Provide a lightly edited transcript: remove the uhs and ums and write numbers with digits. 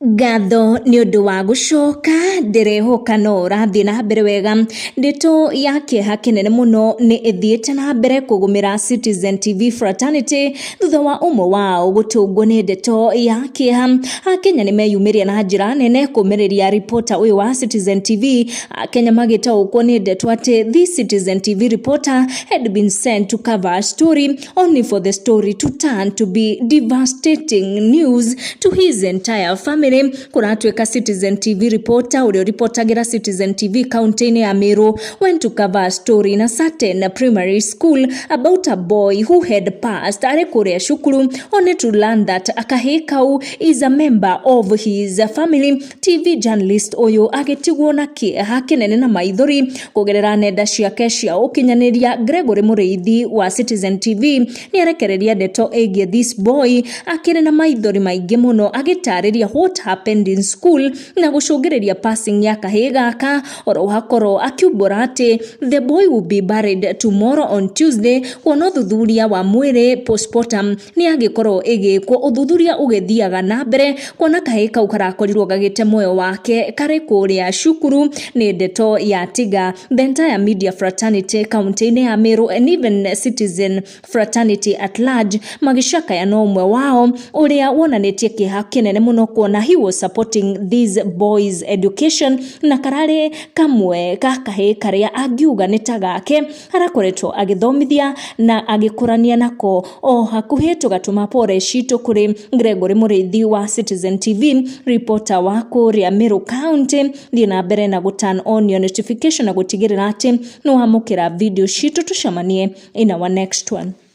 Ngatho nĩ ũndũ wa gũcoka, ndĩrehoka no ũrathiĩ na mbere wega. Ndeto ya kĩeha kĩnene mũno nĩ ĩthiĩte na mbere kũgũmĩra Citizen TV fraternity thutha wa ũmwe wao gũtũngwo nĩ ndeto ya kĩeha. Akenya nĩ meyumĩria na njĩra nene kũmĩrĩria reporter ũyũ wa Citizen TV. Akenya magĩtaũkwo nĩ ndeto atĩ this Citizen TV reporter had been sent to cover a story only for the story to turn to be devastating news to his entire family. Kũratuĩka Citizen TV reporter ũrĩa ũripotagĩra Citizen TV kaunti-inĩ ya Meru went to cover a story in a certain primary school about a boy who had passed arĩ kũrĩa cukuru, only to learn that akahĩĩ kau is a member of his family. TV journalist ũyũ agĩtigwo na kĩeha kĩnene na maithori kũgerera nenda ciake cia ũkinyanĩria. Gregory Mũrĩithi wa Citizen TV nĩ arekereria ndeto ĩgiĩ this boy akĩrĩ na maithori maingĩ mũno, agĩtarĩria what happened in school na gũcũngĩrĩria passing ya kahĩĩ gaka. Oro hakorwo akiumbũra atĩ the boy will be buried tomorrow on Tuesday, kuona ũthuthuria wa mwĩrĩ, postmortem, nĩ agĩkorwo ĩgĩkwo, ũthuthuria ũgĩthiaga na mbere, kuona kahĩĩ kau karakorirwo gagĩte muoyo wake karĩ kũrĩa cukuru. Nĩ ndeto ya tiga the entire media fraternity kaunti-inĩ ya Meru and even Citizen fraternity at large magĩcakaya no ũmwe wao ũrĩa wonanĩtie kĩeha kĩnene mũno, kuona he was supporting these boys' education na kararĩ kamwe ka kahĩĩ karĩa angiuga nĩ ta gake arakoretwo agĩthomithia na agĩkũrania nako. O hakuhĩ tũgatũma pore citũ kũrĩ Gregory Mũrĩithi wa Citizen TV, reporter wa kũrĩa Meru County. Thiĩ na mbere na gũ turn on your notification na gũtigĩrĩra atĩ nĩ wamũkĩra video citũ. Tũcemanie in our next one.